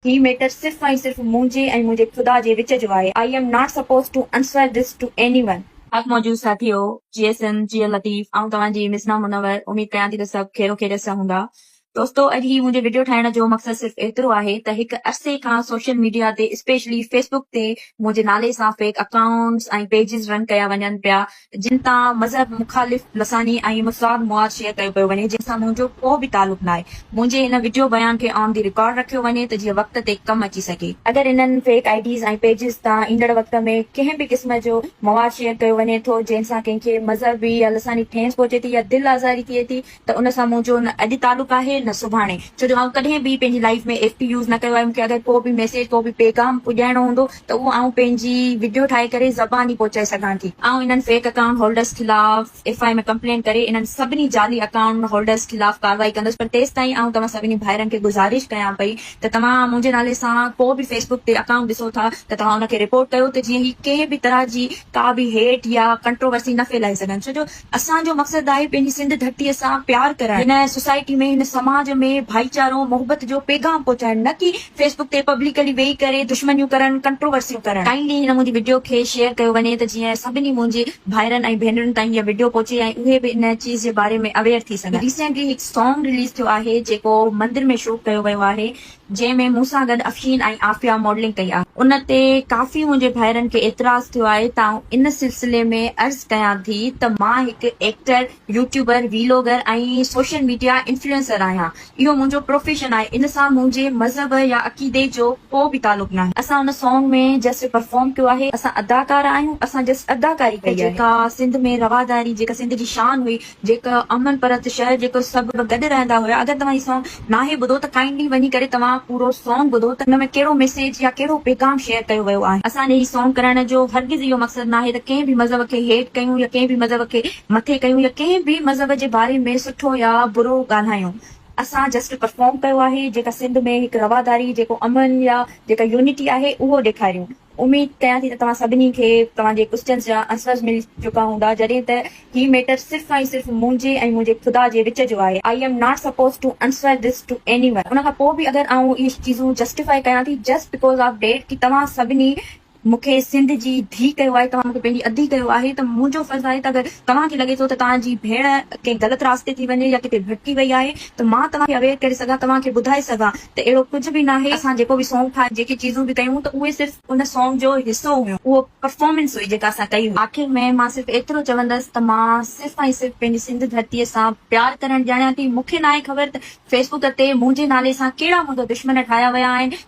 هي metre صرف ۽ صرف منهنجي ۽ منهنجي خدا جي وچ جو آهي، I am not suppose to answer this to anyone. حق موجود ساٿيو، جيئي سنڌ، جيئي لطيف، آئون توهان جي مزنا منور، اميد ڪيان ٿي ته سڀ خير و خيريت سان هوندا. دوستو اڄ هي منهنجي وڊيو ٺاهڻ جو مقصد صرف ايترو آهي ته هڪ عرصي کان سوشل ميڊيا تي اسپيشلي فيس بڪ تي منهنجي نالي سان فيڪ اڪائونٽس ۽ پيجز رن ڪيا وڃن پيا جن تان مذهب مخالف لساني ۽ مفاد مواد شيئر ڪيو پيو وڃي جنهن سان منهنجو ڪو به تعلق ناهي. منهنجي هن وڊيو بيان کي آن the record رکيو وڃي ته جيئن وقت تي ڪم اچي سگهي. اگر انهن فيڪ I Ds ۽ pages تان ايندڙ وقت ۾ ڪنهن به قسم جو مواد شيئر ڪيو وڃي ٿو جنهن سان ڪنهن کي مذهبي يا لساني ٺيس پهچي ٿي يا دل آزاري ٿئي ٿي ته ان سان منهنجو نه اڄ تعلق آهي نه سڀاڻي ڇو جو آئون ڪڏهن به پنهنجي لائيف ۾ ايف پي يوز نه ڪيو آهي مونکي اگر ڪو به ميسيج ڪو به پيغام پڄائڻو هوندو ته اهو آئون پنهنجي وڊيو ٺاهي ڪري زباني پهچائي سگهان ٿي. آئون انهن فيڪ اڪائونٽ هولڊرز خلاف ايف I ۾ complaint ڪري انهن سڀني جعلي اڪائونٽ هولڊرز خلاف ڪارروائي ڪندس پر تيستائين آئون توهان سڀني ڀائرن کي گذارش ڪيان پئي ته توهان منهنجي نالي سان ڪو به فيس بڪ تي اڪائونٽ ڏسو ٿا ته توهان ان کي رپورٽ ڪيو ته جيئن هي ڪنهن به طرح جي ڪا به هيٽ يا ڪنٽروورسي نه ڦهلائي سگهن ڇو جو اسان جو مقصد آهي پنهنجي سنڌ ڌرتيء سان پيار ڪرڻ، هن سوسائٽي ۾ هن سماج ۾ ڀائيچارو، محبت جو پيغام پهچائڻ نه ڪي فيس بڪ تي پبلڪلي ويهي ڪري دشمنيون ڪرڻ، ڪنٽروورسيون ڪرڻ. ڪائنڊلي هن منهنجي وڊيو کي شيئر ڪيو وڃي ته جيئن سڀني منهنجي ڀائرن ۽ ڀينرن تائين هيء وڊيو پهچي ۽ اهي به ان چيز جي باري ۾ اويئر ٿي سگهن. ريسينٽلي هڪ سانگ رليز ٿيو آهي جيڪو مندر ۾ شوٽ ڪيو ويو آهي جنهن ۾ مون سان گڏ افشين ۽ عافيه ماڊلنگ ڪئي آهي. ان تي ڪافي منهنجي ڀائرن کي اعتراض ٿيو آهي ته آئون ان سلسلي ۾ عرض ڪيان ٿي ته مان هڪ actor, YouTuber, vlogger ۽ social media influencer آهيان. اهو منهنجو پروفيشن آهي. ان سان منهنجي مذهب يا عقيدي جو ڪو به تعلق ناهي. اسان ان سانگ ۾ جسٽ پرفارم ڪيو آهي. اسان اداڪار آهيون. اسان جسٽ اداڪاري ڪئي آهي. جيڪا سنڌ ۾ رواداري، جيڪا سنڌ جي شان هئي، جيڪا امن پرست شهر جيڪو سڀ گڏ رهندا هيا اگر توهان هي سانگ ناهي ٻڌو ته ڪائنڊلي وڃي ڪري توهان پورو سانگ ٻڌو ته ان ۾ ڪهڙو ميسيج يا ڪهڙو پيغام شيئر ڪيو ويو آهي. اسان جي هي سانگ ڪرڻ جو هرگز اهو مقصد ناهي ته ڪنهن به مذهب کي هيٺ ڪيون يا ڪنهن به مذهب کي مٿي ڪيون يا ڪنهن به مذهب جي باري ۾ سٺو يا برو ڳالهايون اسان جسٽ پرفارم ڪيو آهي جيڪا سنڌ ۾ هڪ رواداري جيڪو امن يا جيڪا يونٽي آهي اهو ڏيکاريون. اميد ڪيان ٿي ته توهان سڀني کي توهان جي ڪوسچنز جا انسرز ملي چڪا هوندا جڏهن ته هي ميٽر صرف ۽ صرف منهنجي ۽ منهنجي خدا جي وچ جو آهي I am not suppose to answer this to anyone ان کان پوء به اگر آئون اهي چيزون جسٽيفائي ڪيان ٿي جسٽ because of date ڪي توهان سڀني مون کي سنڌ جي ڌي ڪيو آهي توهان مون کي پنهنجي ادي ڪيو آهي ته منهنجو فرض آهي ته اگر توهان کي لڳي ٿو ته توهان جي ڀيڻ ڪنهن غلط راستي ٿي وڃي يا ڪٿي ڀٽڪي وئي آهي ته مان توهان کي اويئر ڪري سگهان توهان کي ٻڌائي سگهان ته اهڙو ڪجهه به ناهي، اسان جيڪو به سونگ ٺاهيو، جيڪي چيزون به ڪيون ته اهي صرف ان سونگ جو حصو هيون، اهو پرفارمنس هئي جيڪا اسان ڪئي هئي. آخر ۾ مان صرف ايترو چوندس ته مان صرف ۽ صرف پنهنجي سنڌ ڌرتيء سان پيار ڪرڻ ڄاڻيان ٿي، مون کي ناهي خبر ته فيس بڪ تي منهنجي نالي سان ڪهڙا منهنجا دشمن ٺاهيا ويا آهن.